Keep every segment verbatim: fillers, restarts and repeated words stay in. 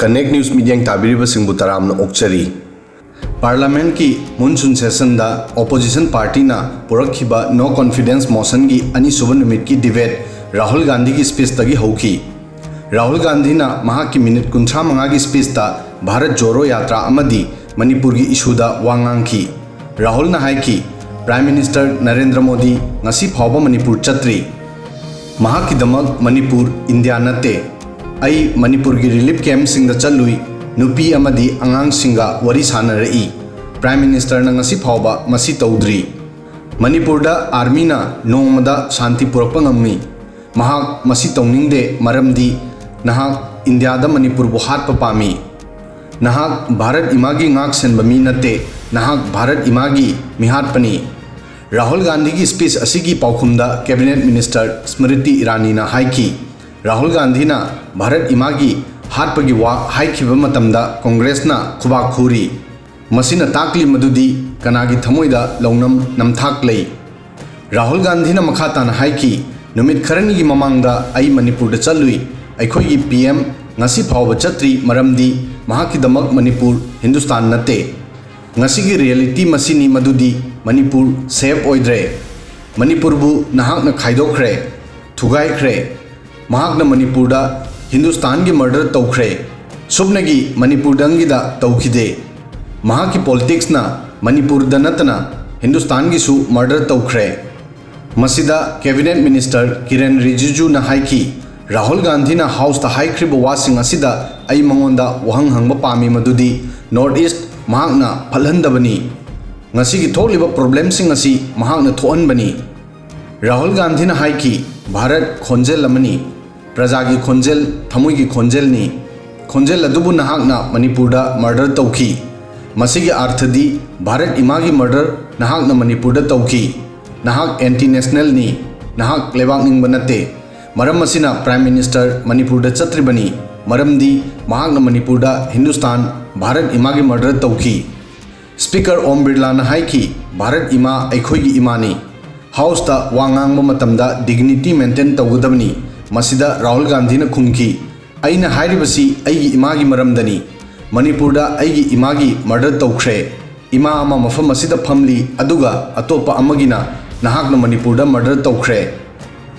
Connect News ꯃꯤꯠꯌꯦꯡ ꯇꯥꯕꯤꯔꯤꯕꯁꯤꯡꯕꯨ ꯇꯔꯥꯝꯅ ꯑꯣꯛꯆꯔꯤ꯫ ꯄꯥꯔꯂꯥꯃꯦꯟꯠꯀꯤ monsoon ꯁꯦꯁꯟꯗ opposition ꯄꯥꯔꯇꯤꯅ ꯄꯨꯔꯛꯈꯤꯕ no confidence motionꯒꯤ ꯑꯅꯤꯁꯨꯕ ꯅꯨꯃꯤꯠꯀꯤ ꯗꯤꯕꯦꯠ ꯔꯥꯍꯨꯜ ꯒꯥꯟꯙꯤꯒꯤ ꯁ꯭ꯄꯤꯆꯇꯒꯤ ꯍꯧꯈꯤ꯫ ꯔꯥꯍꯨꯜ ꯒꯥꯟꯙꯤꯅ ꯃꯍꯥꯛꯀꯤ ꯃꯤꯅꯤꯠ ꯀꯨꯟꯊ꯭ꯔꯥ ꯃꯉꯥꯒꯤ ꯁ꯭ꯄꯤꯆꯇ ꯚꯥꯔꯠ ꯖꯣꯔꯣ ꯌꯥꯇ꯭ꯔꯥ ꯑꯃꯗꯤ ꯃꯅꯤꯄꯨꯔꯒꯤ ꯏꯁꯨꯗ ꯋꯥ ꯉꯥꯡꯈꯤ꯫ ꯔꯥꯍꯨꯜꯅ ꯍꯥꯏꯈꯤ, ꯄ꯭ꯔꯥꯏꯝ ꯃꯤꯅꯤꯁꯇꯔ ꯅꯔꯦꯟꯗ꯭ꯔ ꯃꯣꯗꯤ ꯉꯁꯤ ꯐꯥꯎꯕ ꯃꯅꯤꯄꯨꯔ ꯆꯠꯇ꯭ꯔꯤ꯫ ꯃꯍꯥꯛꯀꯤꯗꯃꯛ ꯃꯅꯤꯄꯨꯔ ꯏꯟꯗꯤꯌꯥ ꯅꯠꯇꯦ꯫ ꯑꯩ ꯃꯅꯤꯄꯨꯔꯒꯤ ꯔꯤꯂꯤꯐ ꯀꯦꯝꯞꯁꯤꯡꯗ ꯆꯠꯂꯨꯏ, ꯅꯨꯄꯤ ꯑꯃꯗꯤ ꯑꯉꯥꯡꯁꯤꯡꯒ ꯋꯥꯔꯤ ꯁꯥꯟꯅꯔꯛꯏ꯫ ꯄ꯭ꯔꯥꯏꯝ ꯃꯤꯅꯤꯁꯇꯔꯅ ꯉꯁꯤ ꯐꯥꯎꯕ ꯃꯁꯤ ꯇꯧꯗ꯭ꯔꯤ꯫ ꯃꯅꯤꯄꯨꯔꯗ ꯑꯥꯔꯃꯤꯅ ꯅꯣꯡꯃꯗ ꯁꯥꯟꯇꯤ ꯄꯨꯔꯛꯄ ꯉꯝꯃꯤ꯫ ꯃꯍꯥꯛ ꯃꯁꯤ ꯇꯧꯅꯤꯡꯗꯦ, ꯃꯔꯝꯗꯤ ꯅꯍꯥꯛ ꯏꯟꯗꯤꯌꯥꯗ ꯃꯅꯤꯄꯨꯔꯕꯨ ꯍꯥꯠꯄ ꯄꯥꯝꯃꯤ꯫ ꯅꯍꯥꯛ ꯚꯥꯔꯠ ꯏꯃꯥꯒꯤ ꯉꯥꯛ ꯁꯦꯟꯕ ꯃꯤ ꯅꯠꯇꯦ, ꯅꯍꯥꯛ ꯚꯥꯔꯠ ꯏꯃꯥꯒꯤ ꯃꯤꯍꯥꯠꯄꯅꯤ꯫ ꯔꯥꯍꯨꯜ ꯒꯥꯟꯙꯤꯒꯤ ꯁ꯭ꯄꯤꯆ ꯑꯁꯤꯒꯤ ꯄꯥꯎꯈꯨꯝꯗ ꯀꯦꯕꯤꯅꯦꯠ ꯃꯤꯅꯤꯁꯇꯔ ꯁ꯭ꯃ꯭ꯔꯤꯇꯤ ꯏꯔꯥꯅꯤꯅ ꯍꯥꯏꯈꯤ, ꯔꯥꯍꯨꯜ ꯒꯥꯟꯙꯤꯅ ꯚꯥꯔꯠ ꯏꯃꯥꯒꯤ ꯍꯥꯠꯄꯒꯤ ꯋꯥ ꯍꯥꯏꯈꯤꯕ ꯃꯇꯝꯗ ꯀꯣꯡꯒ꯭ꯔꯦꯁꯅ ꯈꯨꯕꯥꯛ ꯈꯨꯔꯤ꯫ ꯃꯁꯤꯅ ꯇꯥꯛꯂꯤ ꯃꯗꯨꯗꯤ ꯀꯅꯥꯒꯤ ꯊꯃꯣꯏꯗ ꯂꯧꯅꯝ ꯅꯝꯊꯥꯛ ꯂꯩ꯫ ꯔꯥꯍꯨꯜ ꯒꯥꯟꯙꯤꯅ ꯃꯈꯥ ꯇꯥꯅ ꯍꯥꯏꯈꯤ, ꯅꯨꯃꯤꯠ ꯈꯔꯅꯤꯒꯤ ꯃꯃꯥꯡꯗ ꯑꯩ ꯃꯅꯤꯄꯨꯔꯗ ꯆꯠꯂꯨꯏ꯫ ꯑꯩꯈꯣꯏꯒꯤ ꯄꯤ ꯑꯦꯝ ꯉꯁꯤ ꯐꯥꯎꯕ ꯆꯠꯇ꯭ꯔꯤ, ꯃꯔꯝꯗꯤ ꯃꯍꯥꯛꯀꯤꯗꯃꯛ ꯃꯅꯤꯄꯨꯔ ꯍꯤꯟꯗꯨꯁꯇꯥꯟ ꯅꯠꯇꯦ꯫ ꯉꯁꯤꯒꯤ ꯔꯤꯌꯦꯂꯤꯇꯤ ꯃꯁꯤꯅꯤ ꯃꯗꯨꯗꯤ ꯃꯅꯤꯄꯨꯔ ꯁꯦꯐ ꯑꯣꯏꯗ꯭ꯔꯦ꯫ ꯃꯅꯤꯄꯨꯔꯕꯨ ꯅꯍꯥꯛꯅ ꯈꯥꯏꯗꯣꯛꯈ꯭ꯔꯦ, ꯊꯨꯒꯥꯏꯈ꯭ꯔꯦ꯫ ꯃꯍꯥꯛꯅ ꯃꯅꯤꯄꯨꯔꯗ ꯍꯤꯟꯗꯨꯁꯇꯥꯟꯒꯤ ꯃꯔꯗꯔ ꯇꯧꯈ꯭ꯔꯦ꯫ ꯁꯨꯞꯅꯒꯤ ꯃꯅꯤꯄꯨꯔꯗꯪꯒꯤꯗ ꯇꯧꯈꯤꯗꯦ꯫ ꯃꯍꯥꯛꯀꯤ ꯄꯣꯂꯤꯇꯤꯛꯁꯅ ꯃꯅꯤꯄꯨꯔꯗ ꯅꯠꯇꯅ ꯍꯤꯟꯗꯨꯁꯇꯥꯟꯒꯤꯁꯨ ꯃꯔꯗꯔ ꯇꯧꯈ꯭ꯔꯦ꯫ ꯃꯁꯤꯗ ꯀꯦꯕꯤꯅꯦꯠ ꯃꯤꯅꯤꯁꯇꯔ ꯀꯤꯔꯦꯟ ꯔꯤꯖꯤꯖꯨꯅ ꯍꯥꯏꯈꯤ, ꯔꯥꯍꯨꯜ ꯒꯥꯟꯙꯤꯅ ꯍꯥꯎꯁꯇ ꯍꯥꯏꯈ꯭ꯔꯤꯕ ꯋꯥꯁꯤꯡ ꯑꯁꯤꯗ ꯑꯩ ꯃꯉꯣꯟꯗ ꯋꯥꯍꯪ ꯍꯪꯕ ꯄꯥꯝꯃꯤ, ꯃꯗꯨꯗꯤ ꯅꯣꯔꯠ ꯏꯁ꯭ꯠ ꯃꯍꯥꯛꯅ ꯐꯠꯍꯟꯗꯕꯅꯤ꯫ ꯉꯁꯤꯒꯤ ꯊꯣꯛꯂꯤꯕ ꯄ꯭ꯔꯣꯕ꯭ꯂꯦꯝꯁꯤꯡ ꯑꯁꯤ ꯃꯍꯥꯛꯅ ꯊꯣꯛꯍꯟꯕꯅꯤ꯫ ꯔꯥꯍꯨꯜ ꯒꯥꯟꯙꯤꯅ ꯍꯥꯏꯈꯤ, ꯚꯥꯔꯠ ꯈꯣꯟꯖꯦꯜ ꯑꯃꯅꯤ, ꯄ꯭ꯔꯖꯥꯒꯤ ꯈꯣꯟꯖꯦꯜ, ꯊꯃꯣꯏꯒꯤ ꯈꯣꯟꯖꯦꯜꯅꯤ꯫ ꯈꯣꯟꯖꯦꯜ ꯑꯗꯨꯕꯨ ꯅꯍꯥꯛꯅ ꯃꯅꯤꯄꯨꯔꯗ ꯃꯔꯗꯔ ꯇꯧꯈꯤ꯫ ꯃꯁꯤꯒꯤ ꯑꯥꯔꯊꯗꯤ ꯚꯥꯔꯠ ꯏꯃꯥꯒꯤ ꯃꯔꯗꯔ ꯅꯍꯥꯛꯅ ꯃꯅꯤꯄꯨꯔꯗ ꯇꯧꯈꯤ꯫ ꯅꯍꯥꯛ ꯑꯦꯟꯇꯤ ꯅꯦꯁꯅꯦꯜꯅꯤ꯫ ꯅꯍꯥꯛ ꯂꯩꯕꯥꯛ ꯅꯤꯡꯕ ꯅꯠꯇꯦ꯫ ꯃꯔꯝ ꯑꯁꯤꯅ ꯄ꯭ꯔꯥꯏꯝ ꯃꯤꯅꯤꯁꯇꯔ ꯃꯅꯤꯄꯨꯔꯗ ꯆꯠꯇ꯭ꯔꯤꯕꯅꯤ, ꯃꯔꯝꯗꯤ ꯃꯍꯥꯛꯅ ꯃꯅꯤꯄꯨꯔꯗ ꯍꯤꯟꯗꯨꯁꯇꯥꯟ, ꯚꯥꯔꯠ ꯏꯃꯥꯒꯤ ꯃꯔꯗꯔ ꯇꯧꯈꯤ꯫ ꯁ꯭ꯄꯤꯀꯔ ꯑꯣꯝ ꯕꯤꯔꯂꯥꯅ ꯍꯥꯏꯈꯤ, ꯚꯥꯔꯠ ꯏꯃꯥ ꯑꯩꯈꯣꯏꯒꯤ ꯏꯃꯥꯅꯤ꯫ ꯍꯥꯎꯁꯇ ꯋꯥ ꯉꯥꯡꯕ ꯃꯇꯝꯗ ꯗꯤꯒꯅꯤꯇꯤ ꯃꯦꯟꯇꯦꯟ ꯇꯧꯒꯗꯕꯅꯤ꯫ ꯃꯁꯤꯗ ꯔꯥꯍꯨꯜ ꯒꯥꯟꯙꯤꯅ ꯈꯨꯝꯈꯤ, ꯑꯩꯅ ꯍꯥꯏꯔꯤꯕꯁꯤ ꯑꯩꯒꯤ ꯏꯃꯥꯒꯤ ꯃꯔꯝꯗꯅꯤ꯫ ꯃꯅꯤꯄꯨꯔꯗ ꯑꯩꯒꯤ ꯏꯃꯥꯒꯤ ꯃꯔꯗꯔ ꯇꯧꯈ꯭ꯔꯦ꯫ ꯏꯃꯥ ꯑꯃ ꯃꯐꯝ ꯑꯁꯤꯗ ꯐꯝꯂꯤ, ꯑꯗꯨꯒ ꯑꯇꯣꯞꯄ ꯑꯃꯒꯤꯅ ꯅꯍꯥꯛꯅ ꯃꯅꯤꯄꯨꯔꯗ ꯃꯔꯗꯔ ꯇꯧꯈ꯭ꯔꯦ꯫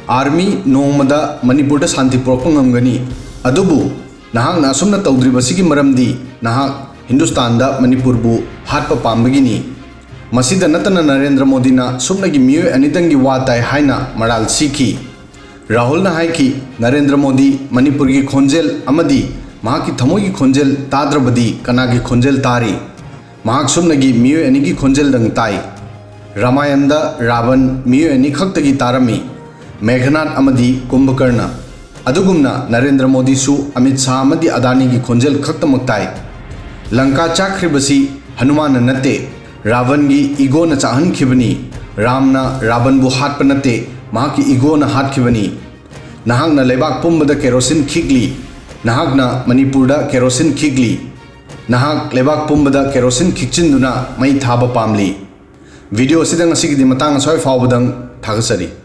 ꯑꯥꯔꯃꯤ ꯅꯣꯡꯃꯗ ꯃꯅꯤꯄꯨꯔꯗ ꯁꯥꯟꯇꯤ ꯄꯨꯔꯛꯄ ꯉꯝꯒꯅꯤ, ꯑꯗꯨꯕꯨ ꯅꯍꯥꯛꯅ ꯑꯁꯨꯝꯅ ꯇꯧꯗ꯭ꯔꯤꯕꯁꯤꯒꯤ ꯃꯔꯝꯗꯤ ꯅꯍꯥꯛ ꯍꯤꯟꯗꯨꯁꯇꯥꯟꯗ ꯃꯅꯤꯄꯨꯔꯕꯨ ꯍꯥꯠꯄ ꯄꯥꯝꯕꯒꯤꯅꯤ꯫ ꯃꯁꯤꯗ ꯅꯠꯇꯅ ꯅꯔꯦꯟꯗ꯭ꯔ ꯃꯣꯗꯤꯅ ꯁꯨꯞꯅꯒꯤ ꯃꯤꯑꯣꯏ ꯑꯅꯤꯗꯪꯒꯤ ꯋꯥ ꯇꯥꯏ ꯍꯥꯏꯅ ꯃꯔꯥꯜ ꯁꯤꯈꯤ꯫ ꯔꯥꯍꯨꯜꯅ ꯍꯥꯏꯈꯤ, "ꯅꯔꯦꯟꯗ꯭ꯔ ꯃꯣꯗꯤ ꯃꯅꯤꯄꯨꯔꯒꯤ ꯈꯣꯟꯖꯦꯜ ꯑꯃꯗꯤ ꯃꯍꯥꯛꯀꯤ ꯊꯃꯣꯏꯒꯤ ꯈꯣꯟꯖꯦꯜ ꯇꯥꯗ꯭ꯔꯕꯗꯤ ꯀꯅꯥꯒꯤ ꯈꯣꯟꯖꯦꯜ ꯇꯥꯔꯤ? ꯃꯍꯥꯛ ꯁꯨꯞꯅꯒꯤ ꯃꯤꯑꯣꯏ ꯑꯅꯤꯒꯤ ꯈꯣꯟꯖꯦꯜꯗꯪ ꯇꯥꯏ꯫" ꯔꯥꯃꯥꯌꯟꯗ ꯔꯥꯕꯟ ꯃꯤꯑꯣꯏ ꯑꯅꯤ ꯈꯛꯇꯒꯤ ꯇꯥꯔꯝꯃꯤ, ꯃꯦꯘꯅꯥꯊ ꯑꯃꯗꯤ ꯀꯨꯝꯚꯀꯔꯅ꯫ ꯑꯗꯨꯒꯨꯝꯅ ꯅꯔꯦꯟꯗ꯭ꯔ ꯃꯣꯗꯤꯁꯨ ꯑꯃꯤꯠ ꯁꯥꯍ ꯑꯃꯗꯤ ꯑꯗꯥꯅꯤꯒꯤ ꯈꯣꯟꯖꯦꯜ ꯈꯛꯇꯃꯛ ꯇꯥꯏ꯫ ꯂꯪꯀꯥ ꯆꯥꯛꯈ꯭ꯔꯤꯕꯁꯤ ꯍꯅꯨꯃꯥꯟꯅ ꯅꯠꯇꯦ, ꯔꯥꯕꯟꯒꯤ ꯏꯒꯣꯅ ꯆꯥꯛꯍꯟꯈꯤꯕꯅꯤ꯫ ꯔꯥꯝꯅ ꯔꯥꯕꯟꯕꯨ ꯍꯥꯠꯄ ꯅꯠꯇꯦ, ꯃꯍꯥꯛꯀꯤ ꯏꯒꯣꯅ ꯍꯥꯠꯈꯤꯕꯅꯤ꯫ ꯅꯍꯥꯛꯅ ꯂꯩꯕꯥꯛ ꯄꯨꯝꯕꯗ ꯀꯦꯔꯣꯁꯤꯟ ꯈꯤꯛꯂꯤ꯫ ꯅꯍꯥꯛꯅ ꯃꯅꯤꯄꯨꯔꯗ ꯀꯦꯔꯣꯁꯤꯟ ꯈꯤꯛꯂꯤ꯫ ꯅꯍꯥꯛ ꯂꯩꯕꯥꯛ ꯄꯨꯝꯕꯗ ꯀꯦꯔꯣꯁꯤꯟ ꯈꯤꯛꯆꯤꯟꯗꯨꯅ ꯃꯩ ꯊꯥꯕ ꯄꯥꯝꯂꯤ꯫ ꯚꯤꯗꯤꯑꯣ ꯑꯁꯤꯗ ꯉꯁꯤꯒꯤꯗꯤ ꯃꯇꯥꯡ ꯑꯁ꯭ꯋꯥꯏ ꯐꯥꯎꯕꯗꯪ꯫ ꯊꯥꯒꯠꯆꯔꯤ꯫